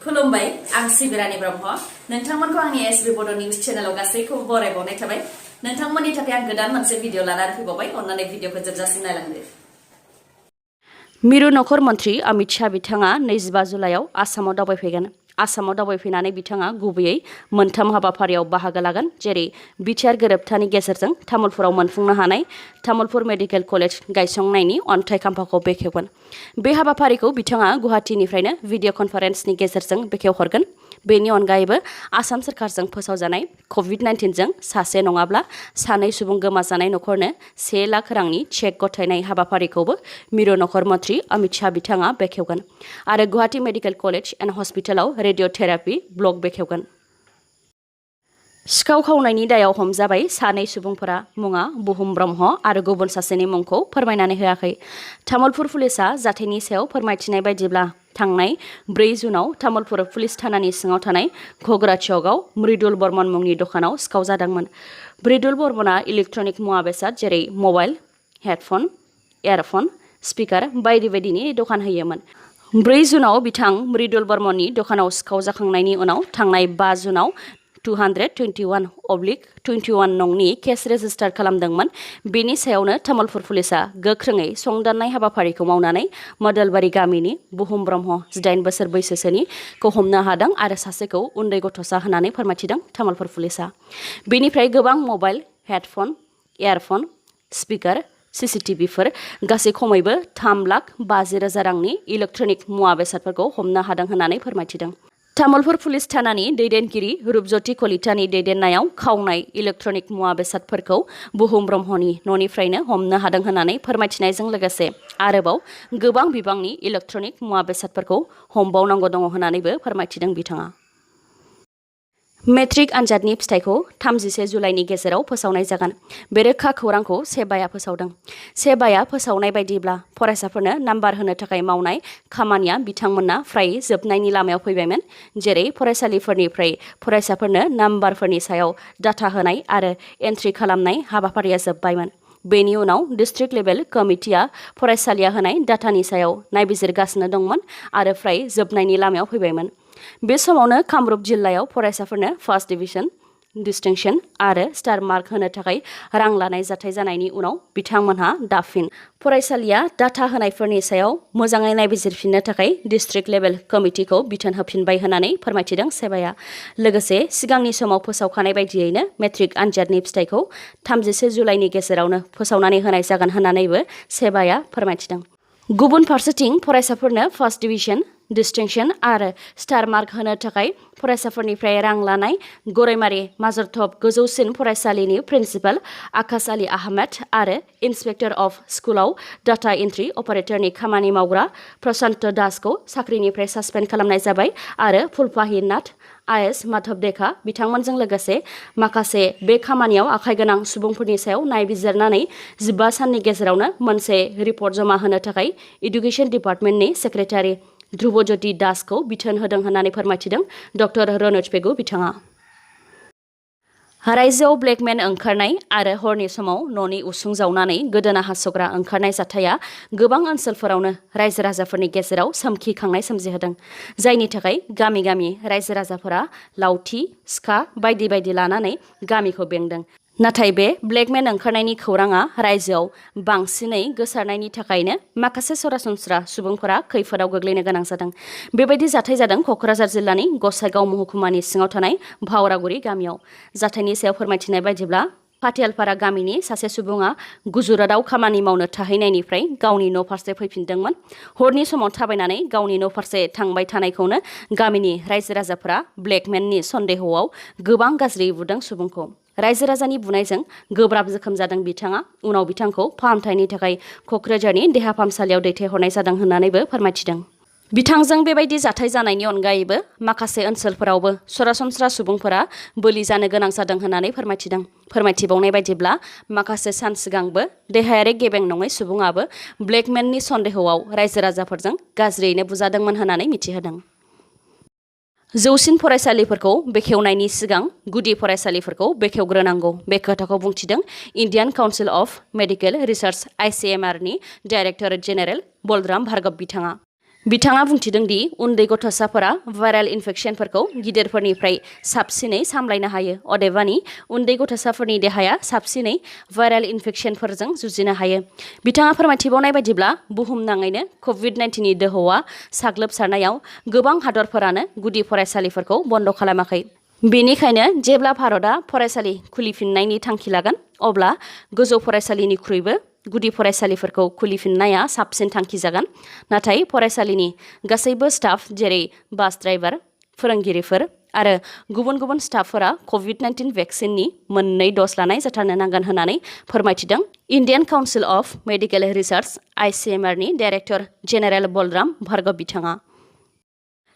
खुलुमबाय आं सिबिरानि ब्रह्म नोंथांमोनखौ आंनि sbbodonews चेनेलाव गासैखौबो बरायबावनाय थाबाय नोंथांमोननि थाखाय आं गोदान मोनसे भिडिअ लानानै फैबावबाय अन्नानै भिडिअखौ जोबजासिम नायलांदो मिरु नखर मन्त्रि अमित शाह बिथाङा 25 जुलाइआव आसामाव दावबायफैगोन आसामाव दावबायफैनानै बिथाङा गुबैयै मोनथाम हाबाफारियाव बाहागो लागोन जेरै बिटिआर गोरोबथानि गेजेरजों तामुलपुराव मोनफुंनो हानाय तामुलपुर मेडिकेल कलेज गायसंनायनि अन्थाइ खाम्फाखौ बेखेवगोन बे हाबाफारिखौ बिथाङा गुवाहाटीनिफ्रायनो भिडिअ कनफारेन्सनि गेजेरजों बेखेवहरगोन बेनि अनगायैबो आसाम सोरखारजों फोसावजानाय COVID-19 जों सासे नङाब्ला सानै सुबुं गोमाजानाय नखरनो 1 लाख रांनि चेक गथायनाय हाबाफारिखौबो मिरु नखर मन्त्रि अमित शाह बिथाङा बेखेवगोन आरो गुवाहाटी मेडिकेल कलेज एन्ड हस्पिटालाव रेडिअथेरापि ब्लक बेखेवगोन सिखाव खावनायनि दायाव हमजाबाय सानै सुबुंफोरा मुङा बुहुम ब्रह्म आरो गुबुन सासेनि मुंखौ फोरमायनानै होआखै तामुलपुर पुलिसआ जाथायनि सायाव फोरमायथिनाय बायदिब्ला थांनाय 4 जुनाव तामुलपुर पुलिस थानानि सिङाव थानाय घोगरा चौकआव मृदुल बर्मन मुंनि दखानाव सिखाव जादोंमोन मृदुल बर्मना इलेक्ट्रनिक मुवा बेसाद जेरै मबाइल हेडफन इयारफन स्पिकार बायदि बायदिनि दखान होयोमोन 4 जुनाव बिथां मृदुल बर्मननि दखानाव सिखाव जाखांनायनि उनाव थांनाय 5 जुनाव 221/21 नंनि केस रेजिस्टार खालामदोंमोन बेनि सायावनो तामुलपुर पुलिसआ गोख्रोङै संदाननाय हाबाफारिखौ मावनानै मदलबारि गामिनि बुहुम ब्रह्म 18 बोसोर बैसोसोनिखौ हमनो हादों आरो सासेखौ उन्दै गथ'सा होननानै फोरमायथिदों तामुलपुर पुलिसआ बेनिफ्राय गोबां मबाइल हेडफन इयारफन स्पिकार CCTVफोर गासै खमैबो 3,50,000 रांनि इलेक्ट्रनिक मुवा बेसादफोरखौ हमनो हादों होननानै फोरमायथिदों तामुलपुर पुलिस थानानि दैदेनगिरि रुपज्योति कलितानि दैदेननायाव खावनाय इलेक्ट्रनिक मुवा बेसादफोरखौ बुहुम ब्रह्मनि न'निफ्रायनो हमनो हादों होननानै फोरमायथिनायजों लोगोसे आरोबाव गोबां बिबांनि इलेक्ट्रनिक मुवा बेसादफोरखौ हमबावनांगौ दङ होननानैबो फोरमायथिदों बिथाङा मेट्रिक आनजादनि फिथाइखौ 31 जुलाइनि गेजेराव फोसावनाय जागोन बे रोखा खौरांखौ सेबाया फोसावदों सेबाया फोसावनाय बायदिब्ला फरायसाफोरनो नाम्बार होनो थाखाय मावनाय खामानिया बिथांमोनना फ्राय जोबनायनि लामायाव फैबायमोन जेरै फरायसालिफोरनिफ्राय फरायसाफोरनो नाम्बारफोरनि सायाव डाटा होनाय आरो एन्ट्रि खालामनाय हाबाफारिया जोबबायमोन बेनि उनाव डिस्ट्रिक्ट लेभेल कमिटिया फरायसालिया होनाय डाटानि सायाव नायबिजिरगासिनो दंमोन आरो फ्राय जोबनायनि लामायाव फैबायमोन बे समावनो कामरुप जिल्लायाव फरायसाफोरनो फार्स्ट डिभिजन डिस्टिंक्शन आरो स्टार मार्क होनो थाखाय रां लानाय जाथाय जानायनि उनाव बिथांमोनहा दाफिन फरायसालिया डाटा होनायफोरनि सायाव मोजाङै नायबिजिरफिननो थाखाय डिस्ट्रिक्ट लेभेल कमिटिखौ बिथोन होफिनबाय होननानै फोरमायथिदों सेबाया लोगोसे सिगांनि समाव फोसावखानाय बायदियैनो मेट्रिक आनजादनि फिथाइखौ 31 जुलाइनि गेजेरावनो फोसावनानै होनाय जागोन होननानैबो सेबाया फोरमायथिदों गुबुन फारसेथिं फरायसाफोरनो फार्स्ट डिभिजन डिस्टिंक्शन आरो स्टार मार्क होनो थाखाय फरायसाफोरनिफ्राय रां लानाय गरायमारि माजरथप गोजौसिन फरायसालिनि प्रिन्सिपाल आकाश आली आहमेद आरो इन्सपेक्टर अफ स्कुलाव डाटा एन्ट्रि अपारेटरनि खामानि मावग्रा प्रशान्त दासखौ साख्रिनिफ्राय सासपेन्ड खालामनाय जाबाय आरो फुलफाहि नाथ आइएस माधव देखा बिथांमोनजों लोगोसे माखासे बे खामानियाव आखाइ गोनां सुबुंफोरनि सायाव नायबिजिरनानै 15 साननि गेजेरावनो मोनसे रिपर्ट जमा होनो थाखाय एडुकेशन डिपार्टमेन्टनि सेक्रेटारि ध्रुवज्योति दासखौ बिथोन होदों होननानै फोरमायथिदों डक्टर रनोज पेगु बिथाङा रायजोआव ब्लेकमेन ओंखारनाय आरो हरनि समाव न'नि उसुं जावनानै गोदोना हास'ग्रा ओंखारनाय जाथाया गोबां ओनसोलफोरावनो रायजो राजाफोरनि गेजेराव सोमखिखांनाय सोमजिहोदों जायनि थाखाय गामि गामि रायजो राजाफोरा लावथि सिखा बायदि बायदि लानानै गामिखौ बेंदों नाथाय बे ब्लेकमेन ओंखारनायनि खौराङा रायजोआव बांसिनै गोसारनायनि थाखायनो माखासे सरासनस्रा सुबुंफोरा खैफोदाव गोग्लैनो गोनां जादों बेबायदि जाथाय जादों क'क्राझार जिल्लानि गसाइगाव महकुमानि सिङाव थानाय भावरागुरि गामियाव जाथायनि सायाव फोरमायथिनाय बायदिब्ला पाटियालपारा गामिनि सासे सुबुङा गुजरातआव खामानि मावनो थाहैनायनिफ्राय गावनि न' फारसे फैफिनदोंमोन हरनि समाव थाबायनानै गावनि न' फारसे थांबाय थानायखौनो गामिनि रायजो राजाफोरा ब्लेकमेननि सन्देहआव गोबां गाज्रि बुदों सुबुंखौ रायजो राजानि बुनायजों गोब्राब जोखोम जादों बिथाङा उनाव बिथांखौ फाहामथायनि थाखाय क'क्राझारनि देहा फाहामसालियाव दैथायहरनाय जादों होननानैबो फोरमायथिदों बिथांजों बेबायदि जाथाय जानायनि अनगायैबो माखासे ओनसोलफोरावबो सरासनस्रा सुबुंफोरा बोलि जानो गोनां जादों होननानै फोरमायथिबावनाय बायदिब्ला माखासे सान सिगांबो देहायारि गेबें नङै सुबुङाबो ब्लेकमेननि सन्देहआव रायजो राजाफोरजों गाज्रियैनो बुजादोंमोन होननानै मिथिहोदों जौसिन फरायसालिफोरखौ बेखेवनायनि सिगां गुदि फरायसालिफोरखौ बेखेवग्रोनांगौ बे खोथाखौ बुंथिदों Indian council of medical research ICMR नि डाइरेक्टर जेनेरेल बलराम भार्गव बिथाङा बिथाङा बुंथिदों दि उन्दै गथ'साफोरा भाइरेल इनफेक्सनफोरखौ गिदिरफोरनिफ्राय साबसिनै सामलायनो हायो। अदेबानि उन्दै गथ'साफोरनि देहाया साबसिनै भाइरेल इनफेक्सनफोरजों जुजिनो हायो। बिथाङा फोरमायथिबावनाय बायदिब्ला बुहुमनाङैनो कभिड-19नि दोहौआ साग्लोबसारनायाव गोबां हादरफोरानो गुदि फरायसालिफोरखौ बन्द' खालामाखै। बेनिखायनो जेब्ला भारतआ फरायसालि खुलिफिननायनि थांखि लागोन अब्ला गोजौ फरायसालिनिख्रुइबो गुदि फरायसालिफोरखौ खुलिफिननाया साबसिन थांखि जागोन। नाथाय फरायसालिनि गासैबो स्टाफ जेरै बास ड्राइभार, फोरोंगिरिफोर आरो गुबुन गुबुन स्टाफफोरा कभिड-19 भेक्सिननि मोननै ड'ज लानाय जाथारनो नांगोन होननानै फोरमायथिदों। Indian council of medical research (ICMR)नि डाइरेक्टर जेनेरेल बलराम भार्गव बिथाङा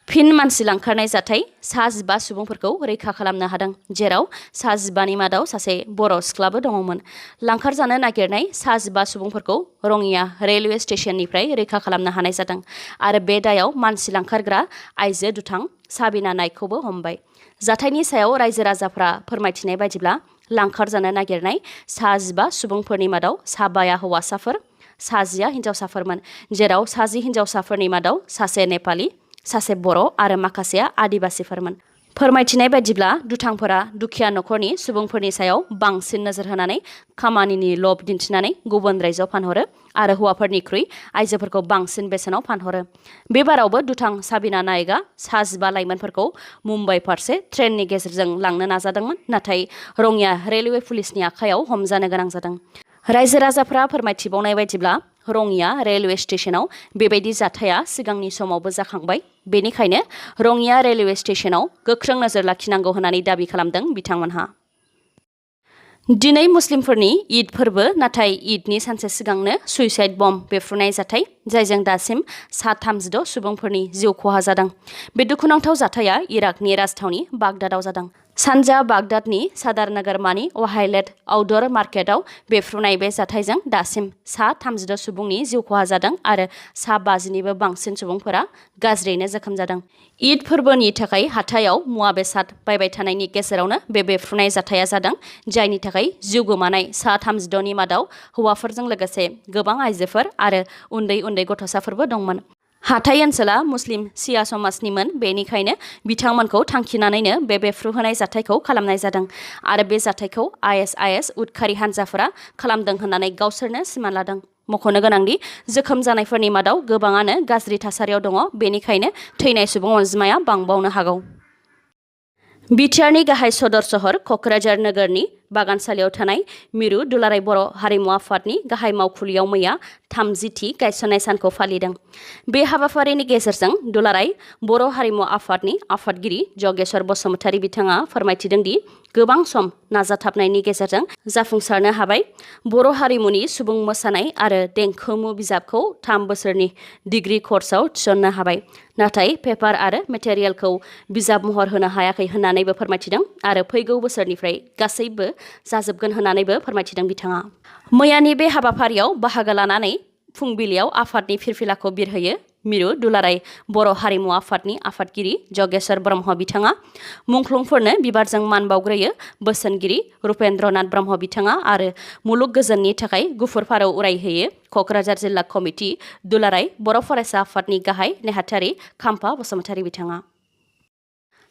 फिन मानसि लांखारनाय जाथाय 15 सुबुंफोरखौ रैखा खालामनो हादों, जेराव 15नि मादाव सासे बर' सिख्लाबो दङमोन। लांखारजानो नागिरनाय 15 सुबुंफोरखौ रङिया रेलवे स्टेशननिफ्राय रैखा खालामनो हानाय जादों आरो बे दायाव मानसि लांखारग्रा आइजो दुथां साबिना नाइकखौबो हमबाय। जाथायनि सायाव रायजो राजाफ्रा फोरमायथिनाय बायदिब्ला लांखारजानो नागिरनाय 15 सुबुंफोरनि मादाव 12 हौवासाफोर, 10 हिन्जावसाफोरमोन, जेराव 10 हिन्जावसाफोरनि मादाव सासे नेपालि, सासे बर' आरो माखासेया आदिबासिफोरमोन। फोरमायथिनाय बायदिब्ला दुथांफोरा दुखिया नखरनि सुबुंफोरनि सायाव बांसिन नोजोर होनानै खामानिनि लब दिन्थिनानै गुबुन रायजोआव फानहरो आरो हौवाफोरनिख्रुइ आइजोफोरखौ बांसिन बेसेनाव फानहरो। बे बारावबो दुथां साबिना नाइकआ 15 लाइमोनफोरखौ मुम्बाइ फारसे ट्रेननि गेजेरजों लांनो नाजादोंमोन, नाथाय रङिया रेलवे पुलिसनि आखायाव हमजानो गोनां जादों। रायजो राजाफ्रा फोरमायथिबावनाय बायदिब्ला रङिया रेलवे स्टेशनाव बेबायदि जाथाया सिगांनि समावबो जाखांबाय। बेनिखायनो रङिया रेलवे स्टेशनाव गोख्रों नोजोर लाखिनांगौ होननानै दाबि खालामदों बिथांमोनहा। दिनै मुस्लिमफोरनि ईद फोरबो, नाथाय ईदनि सानसे सिगांनो सुइसाइड बम्ब बेफ्रुनाय जाथाय, जायजों दासिम 36 सुबुंफोरनि जिउ खहा जादों। बे दुखुनांथाव जाथाया इराकनि राजथावनि बागदादआव जादों। सानजा बागदादनि सादार नोगोरमानि वाहाइलेट आउटडोर मार्केटआव बेफ्रुनाय बे जाथायजों दासिम 36 सुबुंनि जिउ खहा जादों आरो 50निबो बांसिन सुबुंफोरा गाज्रियैनो जोखोम जादों। ईद फोरबोनि थाखाय हाथायाव मुवा बेसाद बायबाय थानायनि गेजेरावनो बे बेफ्रुनाय जाथाया जादों, जायनि थाखाय जिउ गोमानाय 36नि मादाव हौवाफोरजों लोगोसे गोबां आइजोफोर आरो उन्दै उन्दै गथ'साफोरबो दंमोन। हाथाइ ओनसोला मुस्लिम शिया समाजनिमोन, बेनिखायनो बिथांमोनखौ थांखिनानैनो बे बेफ्रुहोनाय जाथायखौ खालामनाय जादों आरो बे जाथायखौ ISIS उदखारि हान्जाफोरा खालामदों होननानै गावसोरनो सिमान लादों। मख'नो गोनांदि जोखोम जानायफोरनि मादाव गोबाङानो गाज्रि थासारियाव दङ, बेनिखायनो थैनाय सुबुं अनजिमाया बांबावनो हागौ। बिटिआरनि गाहाय सदर सहर क'क्राझार नोगोरनि बागानसालियाव थानाय मिरु दुलाराय बर' हारिमु आफादनि गाहाय मावखुलियाव मैया 30थि गायसननाय सानखौ फालिदों। बे हाबाफारिनि गेजेरजों दुलाराय बर' हारिमु आफादनि आफादगिरि जगेश्वर बसुमतारी बिथाङा फोरमायथिदों दि गोबां सम नाजाथाबनायनि गेजेरजों जाफुंसारनो हाबाय। बर' हारिमुनि सुबुं मोसानाय आरो देंखोमु बिजाबखौ 3 बोसोरनि डिग्री कर्सआव थिसननो हाबाय, नाथाय पेपार आरो मेटेरियेलखौ बिजाब महर होनो हायाखै होननानैबो फोरमायथिदों आरो फैगौ बोसोरनिफ्राय गासैबो जाजोबगोन होननानैबो फोरमायथिदों बिथाङा। मैयानि बे हाबाफारियाव बाहागो लानानै फुंबिलियाव आफादनि फिरफिलाखौ बिरहोयो मिरु दुलाराय बर' हारिमु आफादनि आफादगिरि जगेश्वर ब्रह्म बिथाङा। मुंख्लंफोरनो बिबारजों मान बावग्रोयो बोसोनगिरि रुपेन्द्रनाथ ब्रह्म बिथाङा आरो मुलुग गोजोननि थाखाय गुफुर फारौ उरायहोयो क'क्राझार जिल्ला कमिटि दुलाराय बर' फरायसा आफादनि गाहाय नेहाथारि खाम्फा बसुमतारी बिथाङा।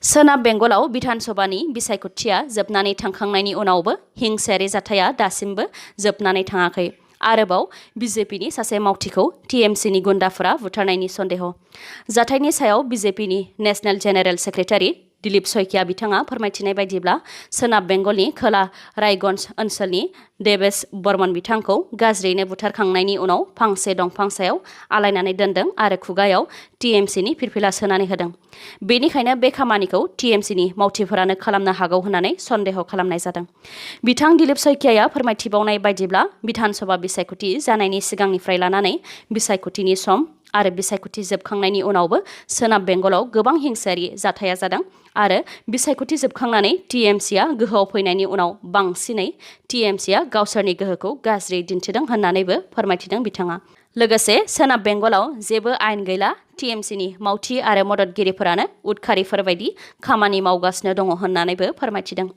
सोनाब बेंगलाव बिधान सभानि बिसायख'थिया जोबनानै थांखांनायनि उनावबो हिंसायारि जाथाया दासिमबो जोबनानै थाङाखै। आरोबाव बिजेपिनि सासे मावथिखौ टिएमसिनि गुन्डाफोरा बुथारनायनि सन्देह। जाथायनि सायाव बिजेपिनि national general secretary Dilip Saikia बिथाङा फोरमायथिनाय बायदिब्ला सोनाब बेंगलनि खोला रायगन्ज ओनसोलनि देबेश बर्मन बिथांखौ गाज्रियैनो बुथारखांनायनि उनाव फांसे दंफां सायाव आलायनानै दोनदों आरो खुगायाव टिएमसिनि फिरफिला सोनानै होदों। बेनिखायनो बे खामानिखौ टिएमसिनि मावथिफोरानो खालामनो हागौ होननानै सन्देह खालामनाय जादों। बिथां दिलीप सयकियाया फोरमायथिबावनाय बायदिब्ला बिधान सभा बिसायख'थि जानायनि सिगांनिफ्राय लानानै बिसायख'थिनि सम आरो बिसायख'थि जोबखांनायनि उनावबो सोनाब बेंगलाव गोबां हिंसायारि जाथाया जादों आरो बिसायख'थि जोबखांनानै टिएमसिया गोहोआव फैनायनि उनाव बांसिनै टिएमसिया गावसोरनि गोहोखौ गाज्रि दिन्थिदों होननानैबो फोरमायथिदों बिथाङा। लोगोसे सोनाब बेंगलाव जेबो आयेन गैला, टिएमसिनि मावथि आरो मददगिरिफोरानो उदखारिफोर बायदि खामानि मावगासिनो दङ होननानैबो फोरमायथिदों।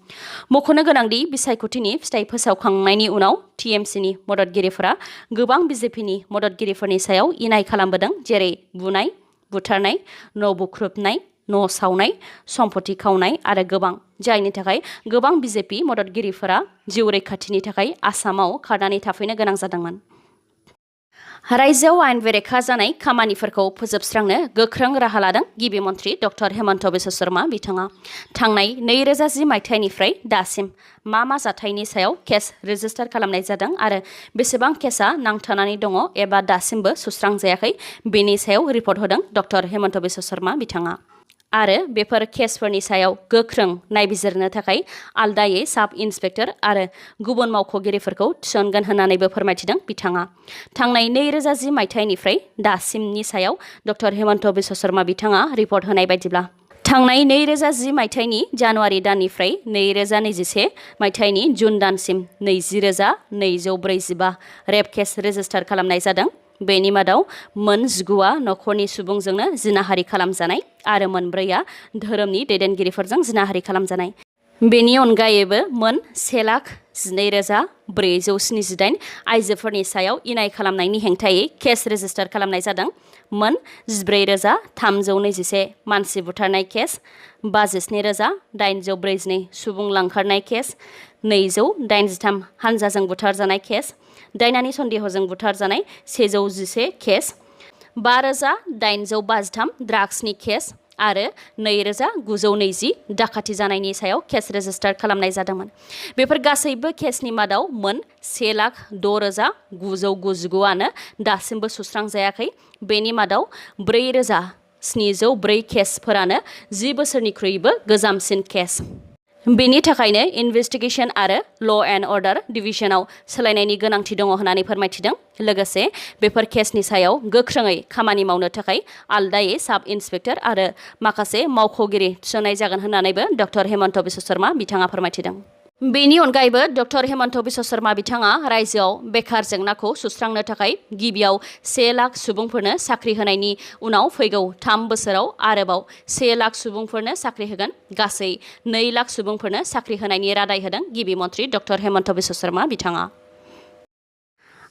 मख'नो गोनांदि बिसायख'थिनि फिथाइ फोसावखांनायनि उनाव टिएमसिनि मददगिरिफोरा गोबां बिजेपिनि मददगिरिफोरनि सायाव इनाय खालामबोदों, जेरै बुनाय, बुथारनाय, न' बुख्रुबनाय, न' सावनाय, सम्पति खावनाय आरो गोबां, जायनि थाखाय गोबां बिजेपि मददगिरिफोरा जिउ रैखाथिनि थाखाय आसामाव खारनानै थाफैनो गोनां जादोंमोन। रायजोआव आयेन बेरेखा जानाय खामानिफोरखौ फोजोबस्रांनो गोख्रों राहा लादों गिबि मन्थ्रि डक्टर हेमन्त बिश्व शर्मा बिथाङा। थांनाय 2010 मायथाइनिफ्राय दासिम मा जाथायनि सायाव केस रेजिस्टार खालामनाय जादों आरो बेसेबां केसआ नांथानानै दङ एबा दासिमबो सुस्रांजायाखै बेनि सायाव रिपर्ट होदों डक्टर हेमन्त बिश्व शर्मा बिथाङा। आरो बेफोर केसफोरनि सायाव गोख्रों नायबिजिरनो थाखाय आलदायै साब इन्सपेक्टर आरो गुबुन मावख'गिरिफोरखौ थिसनगोन होननानैबो फोरमायथिदों बिथाङा। थांनाय 2010 मायथाइनिफ्राय दासिमनि सायाव डक्टर हेमन्त बिश्व शर्मा बिथाङा रिपर्ट होनाय बायदिब्ला थांनाय 2010 मायथाइनि जानुवारि दाननिफ्राय 2021 मायथाइनि जुन दानसिम 20,245 रेप केस रेजिस्टार खालामनाय जादों। बेनि मादाव मोन 19आ नखरनि सुबुंजोंनो जिनाहारि खालामजानाय आरो मोन 4आ धोरोमनि दैदेनगिरिफोरजों जिनाहारि खालामजानाय। बेनि अनगायैबो मोन 1,12,478 आइजोफोरनि सायाव इनाय खालामनायनि हेंथायै केस रेजिस्टार खालामनाय जादों। मोन 14,321 मानसि बुथारनाय केस, 57,842 सुबुं लांखारनाय केस, 283 हानजाजों बुथारजानाय केस, दायनानि सन्देहजों बुथारजानाय 111 केस, 5,853 ड्राग्सनि केस आरो 2,920 दाखाथि जानायनि सायाव केस रेजिस्टार खालामनाय जादोंमोन। बेफोर गासैबो केसनि मादाव मोन 1,06,999आनो दासिमबो सुस्रांजायाखै। बेनि मादाव 4,704 केसफोरानो 10 बोसोरनिख्रुइबो गोजामसिन केस। बेनि थाखायनो इनभेस्टिगेशन आरो ल' एन्ड अर्डार डिभिजनाव सोलायनायनि गोनांथि दङ होननानै फोरमायथिदों। लोगोसे बेफोर केसनि सायाव गोख्रोङै खामानि मावनो थाखाय आलदायै साब इन्सपेक्टर आरो माखासे मावख'गिरि थिसननाय जागोन होननानैबो डक्टर हेमन्त बिश्व शर्मा बिथाङा फोरमायथिदों। बेनि अनगायैबो डक्टर हेमन्त बिश्व शर्मा बिथाङा रायजोआव बेकार जेंनाखौ सुस्रांनो थाखाय गिबियाव 1 लाख सुबुंफोरनो साख्रि होनायनि उनाव फैगौ 3 बोसोराव आरोबाव 1 लाख सुबुंफोरनो साख्रि होगोन। गासै 2 लाख सुबुंफोरनो साख्रि होनायनि रादाय होदों गिबि मन्थ्रि डक्टर हेमन्त बिश्व शर्मा बिथाङा।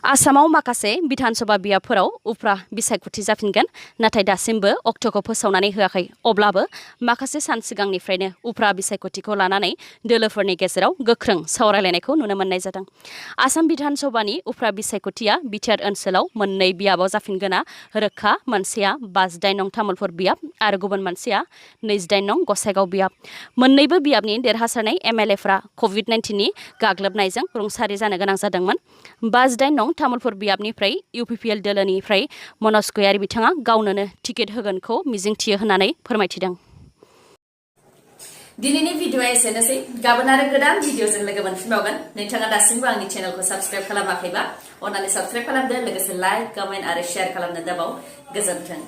आसामाव माखासे बिधानसभा बियाबफोराव उफ्रा बिसायख'थि जाफिनगोन, नाथाय दासिमबो अक्ट'खौ फोसावनानै होआखै। अब्लाबो माखासे सान सिगांनिफ्रायनो उफ्रा बिसायख'थिखौ लानानै दोलोफोरनि गेजेराव गोख्रों सावरायलायनायखौ नुनो मोननाय जादों। आसाम बिधानसभानि उफ्रा बिसायख'थिया बिटिआर ओनसोलाव 2 बियाबाव जाफिनगोना रोखा। मोनसेया 58 नं तामुलपुर बियाब आरो गुबुन मोनसेया 29 नं गसाइगाव बियाब। मोन्नैबो बियाबनि देरहासारनाय एमएलएफ्रा कभिड-19नि गाग्लोबनायजों रुंसारि जानो गोनां जादोंमोन। 58 नं तामुलपुर बियाबनिफ्राय इउपिपिएल दोलोनिफ्राय मनज गयारी बिथाङा गावनोनो टिकेट होगोनखौ मिजिंथियो होननानै फोरमायथिदों। दिनैनि भिडिअ'आ एसेनोसै। गाबोन आरो गोदान भिडिअ'जों लोगो मोनफिनबावगोन। नोंथाङा दासिमबो आंनि चेनेलखौ साबस्क्राइब खालामाखैबा अन्नानै साबस्क्राइब खालामदो, लोगोसे लाइक, कमेन्ट आरो शेयार खालामनो दाबाव। गोजोन्थों।